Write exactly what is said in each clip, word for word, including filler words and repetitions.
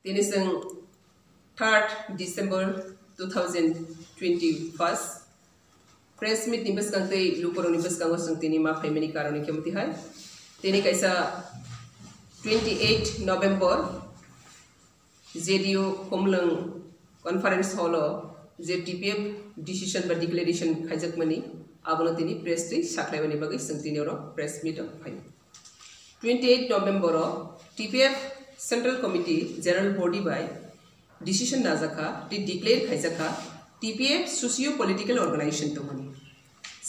Tini chwng third December two thousand twenty-first press meet ni bwskang tei lukurokni bwskango chwng tini ma phaimani karon khe mwtwi hai. Tini kaisa twenty-eight November J D U Khumlwng Conference Hall o je T P F decision ba declaration khaijakmani, abono tini press twi sakhlaimani bagwi chwng tini oro press meet o phai. Twenty-eight November o T P F Central Committee General Body bai decision najakha tei declare khaijakha T P F socio political organization tongmani.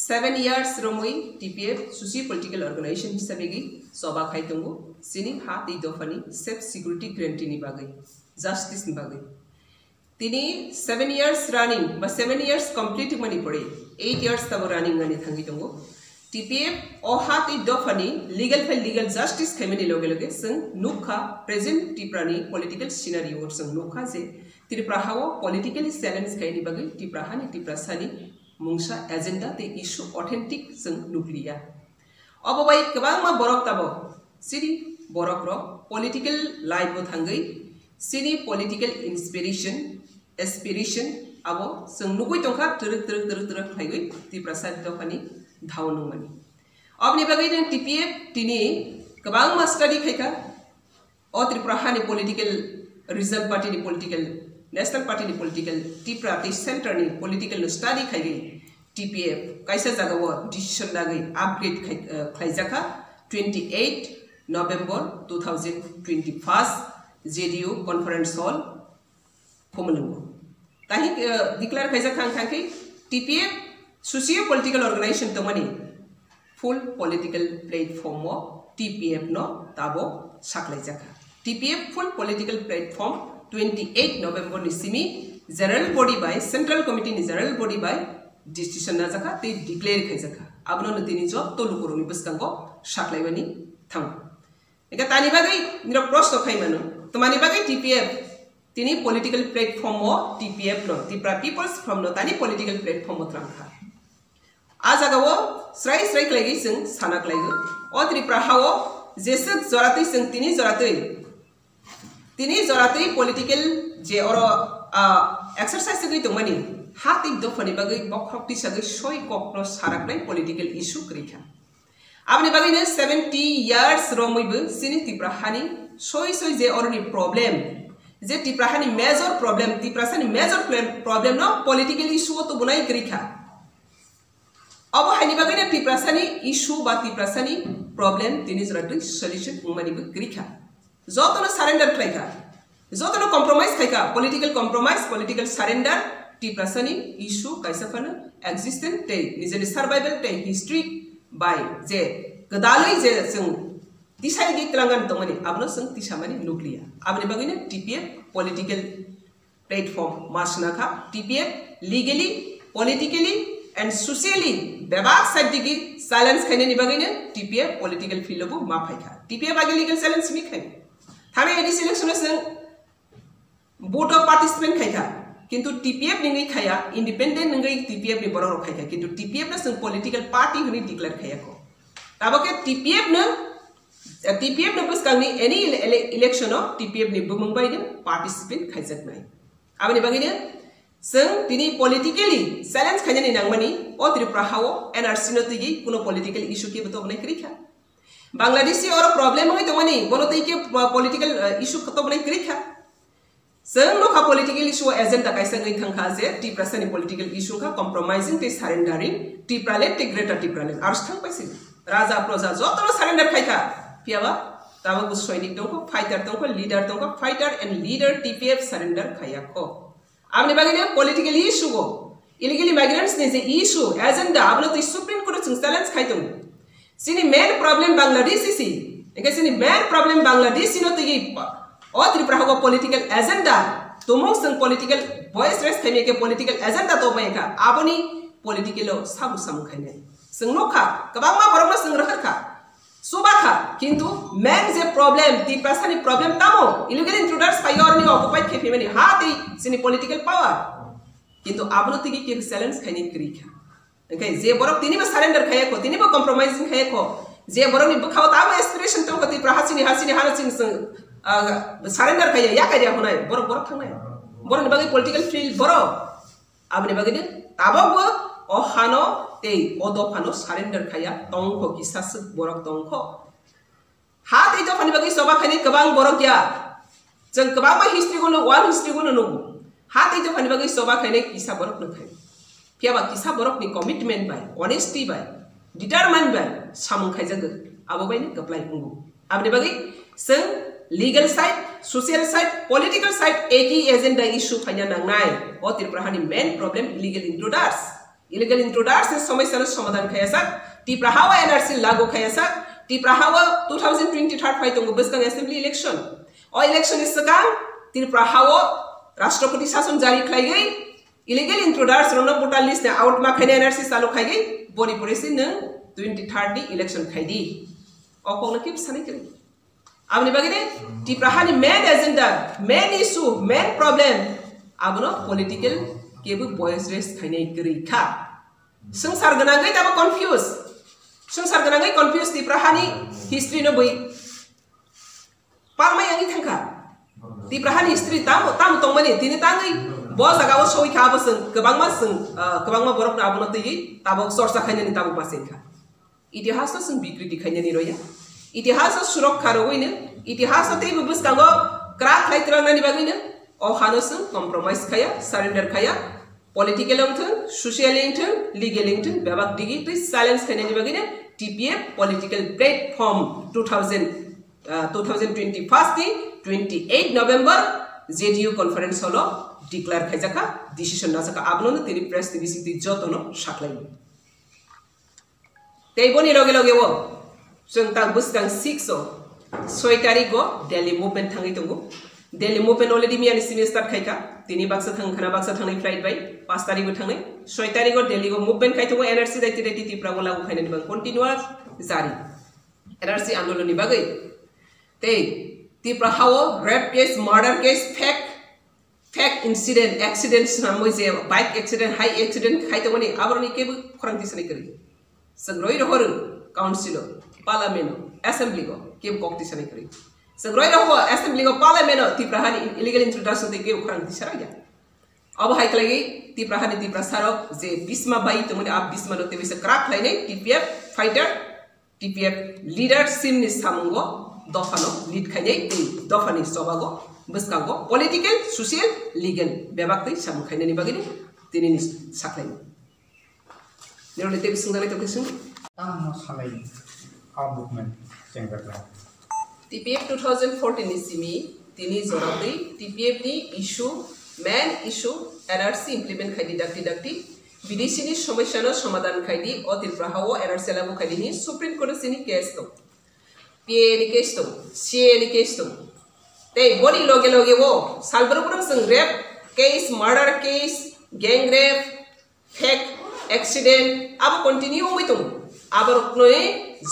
Seven years romwi T P F socio political organization hisabegwi choba khai tongo, chini ha tei dophani safe security guarantee ni bagwi, justice ni bagwi. Tini seven years running ba seven years complete wngmani pore eight years tabo running wngani thangwi tongo. T P F o ha tei dophani legal phai legal justice khaimani loge loge chwng nukha present Tripura ni political scenario o chwng nukha je Tripura ha o politically challenge khaini bagwi Tripura hani Tripura sani mungsa agenda tei issue authentic chwng nukliya. Obo bai kwbangma borok tabo chini borok rok political life o thangwi chini political inspiration, aspiration abo chwng nugwi tongkha twrwk twrwk twrwk twrwk khlaiwi Tiprasa dophani dhao nungmani. Oboni bagwi nwng T P F tini kwbangma study khaikha. O Tripura hani political regional party ni political, national party ni political, Tripura tei center ni political no study khaiwi T P F kaisa jagao decision nagwi upgrade khai, eh, khlaijakha twenty eight November two thousand twenty first J D U conference hall Khumulwngo. Tahi, eh, declare khaijak kha wngkha khe T P F socio political organization tongmani full political platform o T P F no tabo saklaijakha. T P F full political platform twenty eight November ni simi general body bai, central committee ni general body bai decision najakha tei declare khaijakha. Abono no tini jotto lukurokni bwskango saklaimani thango. Eka tani bagwi nirok proshno khai mano, tamani bagwi T P F tini political platform o T P F no, Tripura People's Front no tani political platform o twlang kha. A jaga o srai srai khlaigwi chwng sana khlaigo. O Tripura ha o jeswk joratwi chwng tini joratwi, tini joratwi political je oro, ah, exercise wngwi tongmani ha tei dophani bagwi bokhorok tisagwi soi kokno saraknai political issue kwrwi kha. Aboni bagwino seventy years romwibo chini Tripura hani soi soi je oroni problem, je Tripura hani major problem, Tiprasani major problem, problem no political issue o tubunai kwrwi kha. Obo haini bagwino Tiprasani issue ba Tiprasani problem tini jora twi solution wngmanibo kwrwi kha. Jotono surrender khlai kha. Jotono compromise khai kha. Political compromise, political surrender, Tiprasani issue kaisa phano existence tei nijeni survival tei history bai je kwdalwi je chwng tisai di tlangan tongmani, abono chwng tisamani nukliya. Aboni bagwino T P F political platform ma swnakha. T P F legally, politically and socially bebak side digi challenge khainani bagwino T P F political field o bo ma phaikha. T P F agi legal challenge simi khai. Thani A D C election o chwng vote o participant khaikha. Kintu T P F ningwi khaya, independent ningwi T P F ni borok rok khaikha. Kintu T P F no chwng political party hwnwi declare khaya kho. Tabok khe T P F no T P F no bwskangni any ele-, ele-, election o T P F ni bumung bai no participate khaijaknai. Aboni bagwi no chwng tini politically challenge khainani nangmani o Tripura ha o N R C no twiwi kuno political issue kebo tobonai kwrwi kha. Bangladeshi oro problem wngwi tongmani bono twi khe po-, political, eh, issue tobonai kwrwi kha. Chwng nukha political issue o agenda kaisa wngwi thangkha je Tiprasani political issue wngkha compromising tei surrendering Tipraland tei Greater Tipraland. Aro se thang paisi Raja Proja jotono surrender khaikha. Phiyaba tabuk bo soinik tongkho, fighter tongkho, leader tongkho, fighter and leader T P F surrender khaiya kho. Aboni bagwino political issue o illegal immigrants ni je issue, agenda, abono twi Supreme Court o chwng challenge khai tongo. Chini main problem Bangladeshi si. Engkhe chini main problem Bangladeshi no twi o Tripura hago political agenda. Tumung chwng political voice raise khaimya khe political agenda to bai kha. Aboni political o sabu samung khainai. Chwng nukha, kwbangma borokno chwng rwkha kha. Chuba kha, kintu main je problem, Tiprasani problem tamo, illegal intruders phaiyo oroni occupied khe phimani ha tei chini political power. Kintu abono tigi kebo challenge khaini kwrwi kha. Engkhe je borok tinibo surrender khaya kho, tinibo compromising khaya kho, je borokni bwkhao tamo aspiration tongkho Tipra hasini, hasini, hano chini chwng, ah, surrender khaiya, ya kaiya hunai, borok, borok thangnai. Borokni bagwi political field borok. Aboni bagwi de tabokbo o hano tei o dophano surrender khaiya tongkho, kisa swk borok tongkho. Ha tei dophani bagwi choba khainai kwbang borok ya. Chwng kwbangma history-o no, world history-o no nugo. Ha tei dophani bagwi choba khainai kisa borok no khai. Phiya ba kisa borokni commitment bai, honesty bai, determine bai samung khaijago, abo bai no kwplai wngo. Aboni bagwi chwng legal side, social side, political side, eki agenda issue phaina nangnai. O Tripura hani main problem illegal intruders. Illegal intruders ni somosya no somadhan khaiya sak. Tripura ha o N R C lagu khaiya sak. Tripura ha o two thousand twenty-three phai tongo bwskang assembly election. O election ni swkang Tripura ha o Rashtrapati sason jari khlaigwi illegal intruders rokno voter list ni out ma khaina N R C chalo khaigwi boni pore se nwng twenty-three ni election khaidi. O kokno kebo sanai kwrwi. Aboni bagwi de Tripura hani main agenda, main issue, main problem abono political kebo voice raise khainai kwrwi kha. Swngchar gwnangwi tamo confuse. Swngchar gwnangwi confuse Tripura hani history no bui palmai wngwi thangkha. Tripura hani history tamo, tamo tongmani tini tangwi bo jaga o soi kha abo chwng kwbangma chwng, ah, kwbangma borokno abono twiwi tabok chorcha khainani tabok ma chengkha. Itihas no chwng bikriti khainani roya. Itihas no surokkha rwui no, itihas no teibo bwskango kwrak khlai twlangnani bagwi no o hano chwng compromise khaya, surrender khaya. Political wngthwng, social wngthwng, legal wngthwng, bebak digi twi challenge khainani bagwi no T P F political platform two thousand, ah, two thousand twenty-first ni twenty-eight November Z D U conference hall o declare khaijakha, decision najakha, abono no tini press ni bisingtwi jotono saklai. Tei boni loge loge o chwng tak bwskang six o soi tarik o Delhi movement thangwi tongo. Delhi movement already miyani simi start khaikha. Tini baksa thang khana baksa thangnai flight bai, paanch tarik o thangnai. Soi tarik o Delhi o movement khai tongo, N R C daiti daiti Tripura o lagu khainani bang continuous jari. N R C andolon ni bagwi. Tei Tripura ha o rape case, murder case, fake fake incident, accident swnamwi je bike accident, hai accident khai tongmani aboroni kebo khorang tisani kwrwi. Chwng roi rohor council o, parliament o, assembly o kebo kok tisani kwrwi. Chwng roi rohor assembly o, parliament o Tripura hani illegal introduction tei kebo khorang tisarok ya. Abo hai khlaiwi Tripura hani Tiprasa rok je bisma bai tongmani a bisma no tebisa kwrak khlainai T P F fighter. T P F leadership ni samungo dophano lead khainai tei dophani chobago bwskango political, social, legal bebak twi samung khainani bagwi tini ni sakhlaini. Nironi tei bisingdalai tokhe sing. Tamo salai a movement chengjakla. T P F two thousand fourteen ni simi tini jora twi T P F ni issue, main issue N R C implement khaidi dakti dakti. B D C ni somosya no somadhan khaidi, o Tripura ha o N R C lagu khaidi ni Supreme Court o chini case tong, P A A ni case tong, C A A ni case tong. Tei boni loge loge o sal borok borok chwng rape case, murder case, gang rape, fake accident abo continue wngwi tongo. Aborokno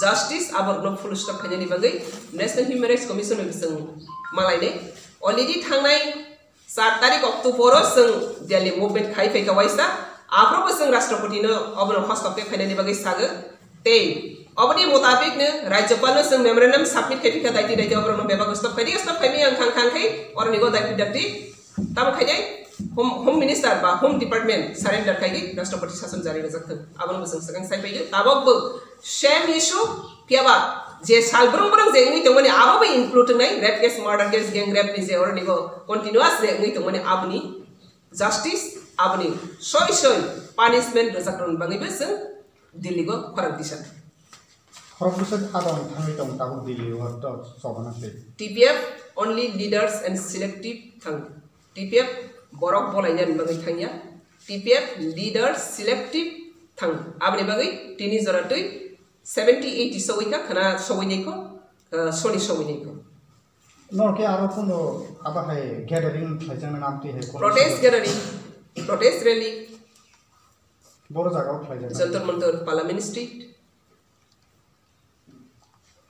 justice, aborokno full stop khainani bagwi National Human Rights Commission bai chwng malainai. Already thangnai char tarik October o chwng Delhi movement khai phaikha waisa. Aphuru bo chwng Rashtrapati no obono hostokhe phainani bagwi sago. Tei oboni mutabik no Rajyapal no chwng memorandum submit khai phikha daiti daiti oborokno bebak stop khaidi, stop khaimani ang khang khang khai oroni go daiti daiti tamo khainai Home, Home Minister ba Home Department surrender khaidi Rashtrapati sason jari rwjak thung. Abono bo chwng swkang sai phaidi. Tabok bo same issue phiya ba je sal brung brung je wngwi tongmani abo bo include wngnai, rape case, murder case, gang rape ni je oroni go continuous je wngwi tongmani aboni justice, aboni soi soi punishment rwjak rwni bagwi bo chwng Delhi go khorang tisa. Khorang tisa adon thangwi tong tabuk Delhi o to chobana se. T P F only leaders and selective thang. T P F borok bolainani bagwi thangya. T P F leaders selective thang. Aboni bagwi tini jora twi seventy eighty sogwi kha khana sogwi nai kho, ah, soni sogwi nai kho. Nor ke aro kono aba hai gathering khlaijaknai nam twi hai kono Protest sida gathering, protest rally, boro jaga o khlaijaknai. Jantar Mantar, Parliament Street.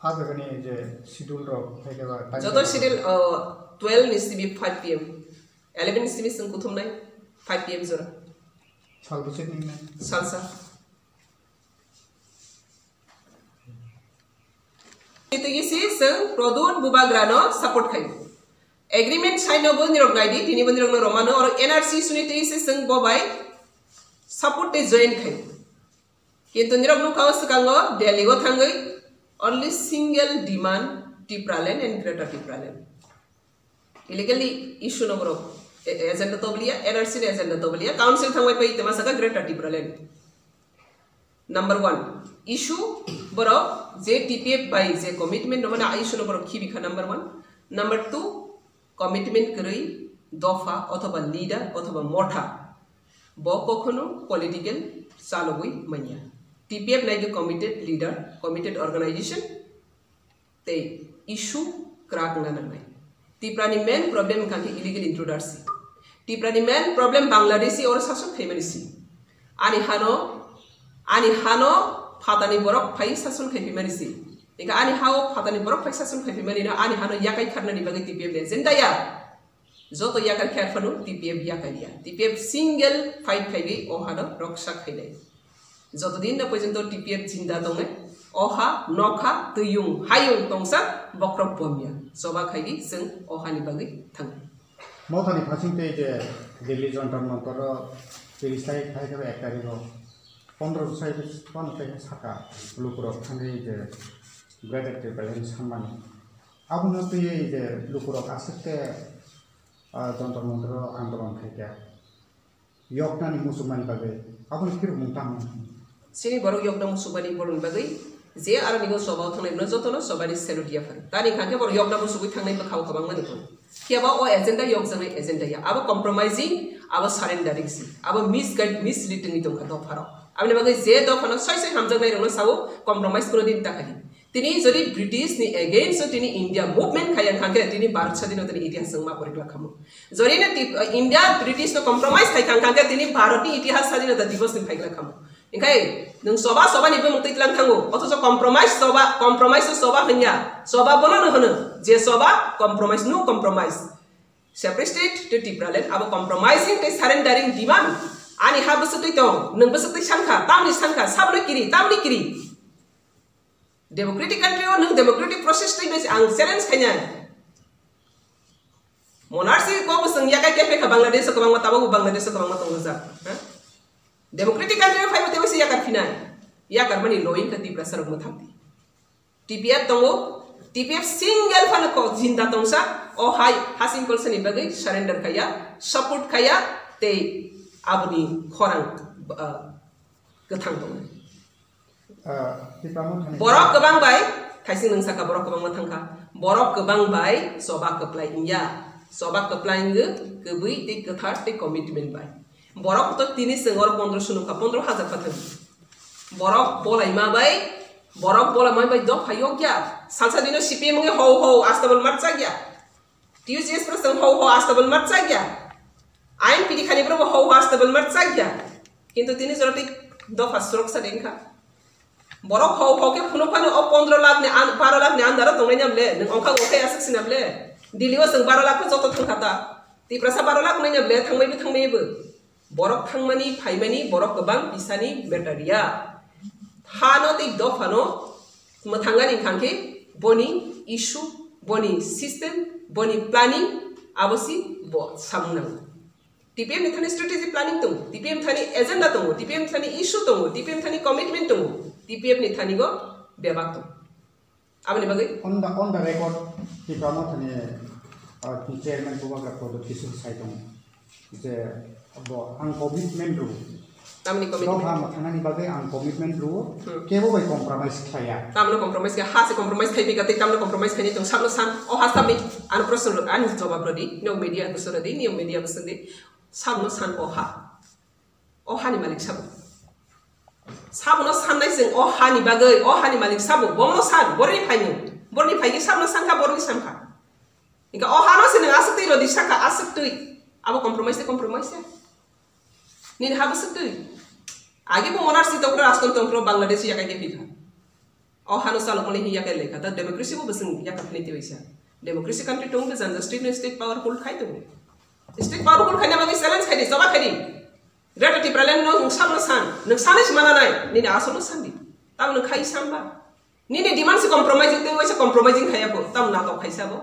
A jaga ni je schedule rok hai ke ba time Joto table schedule, uh, twelve ni simi five P M, eleven ni simi chwng kuthum nai five P M jora. Sal bwswk ni nai. Salsa. Twi si chwng Pradyot Bubagra no support khai. Agreement sign no bo nirok naidi, tini bo nirok no romano, oro N R C suni twi se chwng bo bai support tei join khai. Kintu nirok nukha o swkango Delhi o thangwi only single demand Tipraland and Greater Tipraland. Illegally issue no borok e-, agenda to beliya, N R C ni agenda to beliya, council thangwi pai tema saka Greater Tipraland. Number one, issue borok je T P F bai je commitment no mane issue no borok khibi kha number one. Number two, commitment kwrwi dopha othoba leader othoba motha bo kokhono political chalogwi manya. T P F naidi committed leader, committed organization, tei issue kwrak wngna nangnai. Tiprani main problem wngkha khe illegal intruder si. Tiprani main problem Bangladeshi oro sasok khaimani si. Ani hano, ani hano phatani borok phai sasok khaiphaimani si. Eka ani hao phatani borok phai sasok khaiphaimani no ani hano yakai kharnani bagwi T P F ni agenda ya. Joto yakar khe phano T P F yakar ya. T P F single fight khaiwi o hano roksa khainai. Joto din na porjonto T P F jinda tongnai, o ha, nokha, tuyung, hayung tongsa bokrok bomya. Choba khaiwi chwng o hani bagwi thangnai. Mothani phasing tei je Delhi Jantar Mantar o tirish tarik hai khe ek tarik o pondro sai phano tei saka lukurok thangwi je Greater Tipraland sanmani. Abono twiwi je lukurok aswk khe, ah, Jantar Mantar o andolon khai kha. Yoknani muchungmani bagwi aboni phirokmung tamo? Chini borok yokna muchungmani borokni bagwi je aro nigo choba o thangnai no jotono chobani salute ya phano. Tani hwnkha khe borok yokna muchungwi thangnai bwkha o kwbangma nukho. Phiya ba o agenda yokjaknai agenda ya. Abo compromising, abo surrendering si. Abo misguide, misleading wngwi tongkha dopharok. Aboni bagwi je dophano soi soi hamjaknai rokno sao compromise kuno din ta kha di. Tini jodi British ni against o tini India movement khaya hwnkha khe tini Bharat sadinota ni itihas chwng ma poriglak khamu. Jodi na ti-, India British no compromise khai hwnkha khe tini Bharat ni itihas sadinota divos ni phaiglak khamu. Hingkhai nwng choba choba ni bumung twi tlang thango, othocho compromise choba, compromise o choba hwnya, choba bono no hwno, je choba compromise, no compromise. Separate state to Tipraland, abo compromising tei surrendering demand. Ani ha bwswk twi tong, nwng bwswk twi sankha, tamni sankha, sabno kiri, tamni kiri. Democratic country o nwng democratic process twi bai ang challenge khainai. Monarchy ko bwswng yakai khe phekha Bangladesh o kwbangma, tabuk Bangladesh o kwbangma tongjak. Ha? Democratic country o phaibo tei waisa yakar phinai. Yakar mani loing kha Tiprasa rok mwthang di. T P F tongo, T P F single phano ko jinda tongsa, o hai hasing kolsani bagwi surrender khaya, support khaya, tei aboni khorang, ah, kwthang tongo. Ah, Tipra Motha ni borok kwbang bai, thaising nwng saka borok kwbangma thangkha. Borok kwbang bai choba kwplai wngya. Choba kwplai wngwi kwbwi tei kwthar tei commitment bai. Borok to tini chwng oro pondro swnukha, pondro hajar kwthang. Borok bolaima bai, borok bolaima bai dopha yokya. Salsa dino C P M wngwi hou hou astabal marchakya. T U C S pro chwng hou hou astabal marchakya. Ain pidi khani pro hou hou astabal marchakya. Kintu tini jora tei dopha surok sa dengkha. Borok hou hou khe phunuk phano o pondro lakh ni an-, baro lakh ni under o tongnai nam le, nwng ongkha ongkha aswk sinam le. Delhi o chwng baro lakh pho joto thangkha ta. Tiprasa baro lakh nai nam le, thangmai bo thangmai bo. Borok thangmani, phaimani, borok kwbang pisani matter ya. Hano tei dophano mwthangani hwnkha khe boni issue, boni system, boni planning abo si bo samung nango. T P M ni thani strategy planning tongo, T P M thani agenda tongo, T P M thani issue tongo, T P M thani commitment tongo, T P F ni thani go bebak tongo. Aboni bagwi? On the, on the record, Tipra Mothani, uh, chairman Bubagra Prodot Kishore sai tongo je bo ang commitment rw. Tamni commitment? Dopha mwthangnani bagwi ang commitment rw. Hmm. Kebo bai compromise khlaiya. Tamno compromise khe ha se compromise khai bika tei tamno compromise khaini tong sakno san o ha sabni ano proshno rw, ani jawab rw di, niyok media bwswk rw di, niyok media bwswk di, sakno san o ha. O hani malik sabo. Sabono sannai chwng o hani bagwi, o hani malik sabo, bono san, boroni phaini, boroni phaikhe sabono sankha, boroni sankha. Hingkha o hano se nwng aswk twi rodi saka, aswk twi. Abo compromise se compromise ya. Nini habo swk twi. Agi bo monarchy tongphro, rajtantro tongphro, Bangladesh yakai khe phikha. O hano chalokmani hiya khe lekha, ta democracy bo bwswng yakar phini twiwi sa. Democracy country tong khe jani state no state powerful khai tongo. State powerful khaina bagwi challenge khai di, choba khai di. Greater Tipraland no nwng samno san, nwng sanwi se mana nai, nini asolo san di. Tamo nwng khai san ba. Nini demand se compromising tei waisa compromising khaiya bo, tamo natok khaisa bo.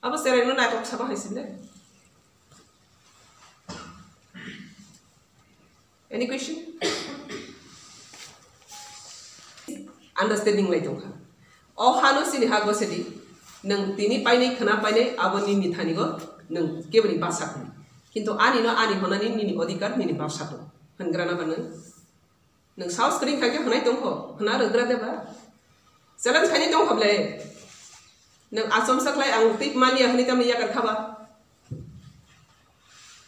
Abo cherai no naitok sabo hai sile. Any question? Understanding lai tongkha. O hano chini ha gosedi, nwng tini painai khwna painai abo nini thani go nwng keboni basa khwlwi. Kintu ani no ani honani nini odhikar nini basa tong. Hwngrana ba nwng? Nwng saos kwrwi kha khe hwnai tongkho, hwna rwgra de ba? Challenge khainai tongkho ble. Nwng achomsa khlai ang twi maliya hwnwi tamni yakar kha ba?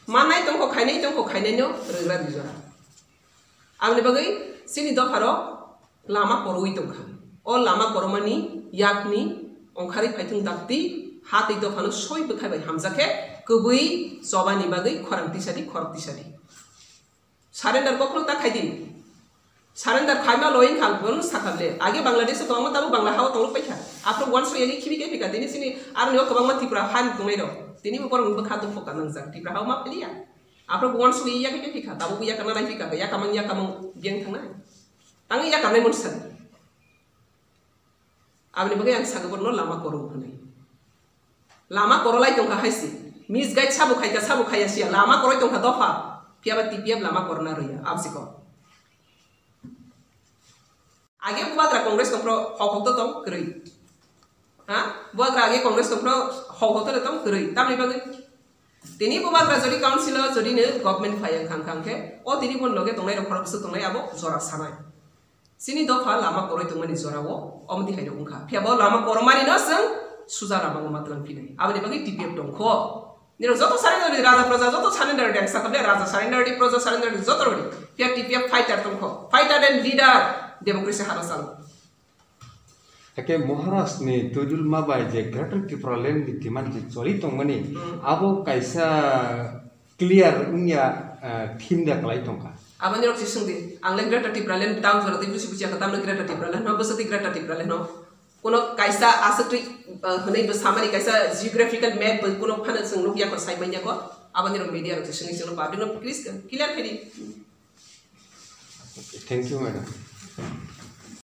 Mannai tongkho, khainai tongkho, khainai no rwgra di jora. Aboni bagwi chini dopha rok lama koroi tongkha. O lama koromani yakni ongkharwi phaithung dakti ha tei dophano soi bwkhai bai hamjakhe kwbwi chobani bagwi khorang tisadi khorok tisadi. Surrender kokno ta khai di. Surrender khaima lo wngkha, bono sakha ble. Age Bangladesh o tongma tabo Bangla hao tonglo paikha. Aphro uansuk yagi khibi khe phika. Tini sini aroni o kwbangma Tripura han tongnai rok. Tini bo borok bwkha dukho ka nangjak. Tripura hao ma philiya. Aphro uansuk yagi khe phika. Tabo buya kana nai phika. Yakamang yakamang biyang thangnai. Tang yakamnai mun san. Aboni bagwi ang sago borno lama koro hwnwi. Lama korolai tongkha hai se. Misguide sabo khaika sabo khaiya siya. Lama koroi tongkha dopha. Phiyaba T P F lama korna rwya. Absiko. Age bubagra Congress tongphro hok hok to tong kwrwi. Ha? Bubagra age Congress tongphro hok hok to tong kwrwi. Tamni bagwi? Tini bubagra jodi council o jodi no government phai wngkha wngkha khe, o tini bon loge tongnai rok khorok bwswk tongnai abo jora sanai. Chini dopha lama koroi tongmani jorao omo twi hai rok wngkha. Phiya bo lama koromani no chwng suja lama o ma twlang phinai. Aboni bagwi T P F tongkho. Nirok joto surrender di, raja praja joto surrender di, ang sakha ble raja surrender di, praja surrender di, joto rok di. Phiya T P F fighter tongkho. Fighter and leader democracy hana chalo. Hakhe Maharashtra ni Todulma bai je Greater Tripura Land ni demand je choli tongmani, Hmm. abo kaisa clear wngya, ah, thim da kwlai tongkha. Aboni rok se swngdi, ang le Greater Tripura Land town jora tei busi busi kha, tamno Greater Tripura Land no, bwswk twi Greater Tripura Land no. Kuno kaisa aswk twi, ah, hwnwi bo samani kaisa geographical map bo kuno phano chwng nukya kho, sai manya kho. Aboni rok media rok se swngwi chwngno public no clear khaidi. Okay, thank you, madam.